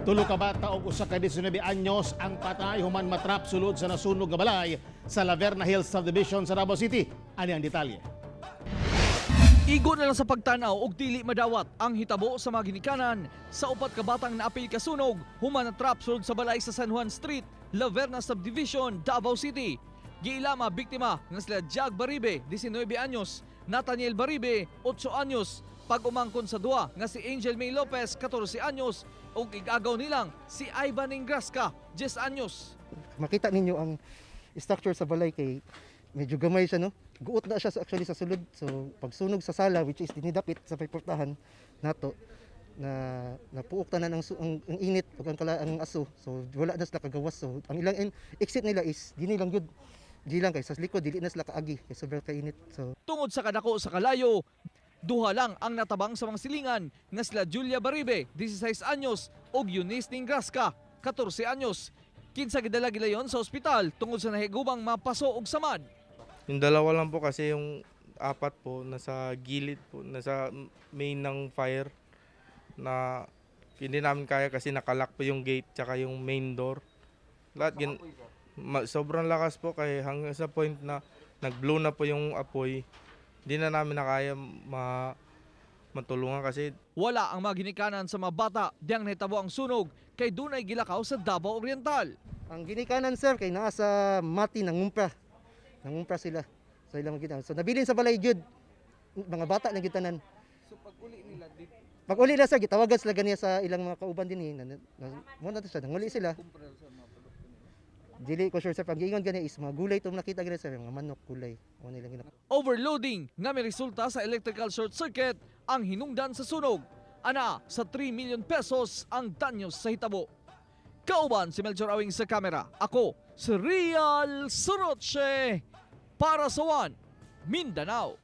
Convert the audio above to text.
Tulo ka bata og usa ka 19 anyos ang patay human matrap sulod sa nasunog nga balay sa Laverna Hills Subdivision sa Davao City. Ani ang detalye. Igo na lang sa pagtanaw og dili madawat ang hitabo sa mga ginikanan sa upat ka batang naapil kasunog human na-trap sulod sa balay sa San Juan Street, Laverna Subdivision, Davao City. Giilama biktima nga sila Jag Baribe, 19 anyos, Nathaniel Baribe, 8 anyos, pag-umangkon sa duha nga si Angel May Lopez, 14 anyos, ug igagaw nilang si Ivan Ingrasca, 10 anyos. Makita ninyo ang structure sa balay kay medyo gamay siya, no? Guot na siya actually sa sulod. So pagsunog sa sala, which is dinidapit sa pagportahan nato, na napuok tanan ang init ug ang aso. So wala na sila kagawas. So ang ilang exit nila is dini lang gyud. Di lang kay sa likod dili na sila kaagi kay sobrang kainit. So Tungod sa kadako sa kalayo, duha lang ang natabang sa mga silingan nga sila Julia Baribe, 16 anyos, ug Eunice Ningrasca, 14 anyos. Kinsa gidala gilayon sa ospital tungod sa nahigubang mapaso ug samad. Yung dalawa lang po kasi, yung apat po nasa gilid po, nasa main ng fire na hindi namin kaya kasi nakalock po yung gate tsaka yung main door. Lahat sobrang lakas po kay hanggang sa point na nag-blow na po yung apoy. Hindi na namin nakaya matulungan kasi. Wala ang mga ginikanan sa mga bata diyang nahitabo ang sunog kay dunay gilakaw sa Davao Oriental. Ang ginikanan, sir, kay naa sa Mati nangumpra. Nangumpra sila sa ilang gitan. So nabilin sa balay gyud mga bata lang gitanan. So pag-uli nila dito, Pag uli na, sir, gitawagan sila ganiya sa ilang mga kauban din eh. Na, mo na to siya, nanguli sila. Dili ko sure, sir, pag giingon gani is mga gulay itong nakita gani, sir, mga manok, gulay. Mo nilang overloading nga may resulta sa electrical short circuit ang hinungdan sa sunog. Ana sa 3 million pesos ang danyos sa hitabo. Kauban si Melchor Awing sa kamera. Ako si Real Soroche para sa One Mindanao.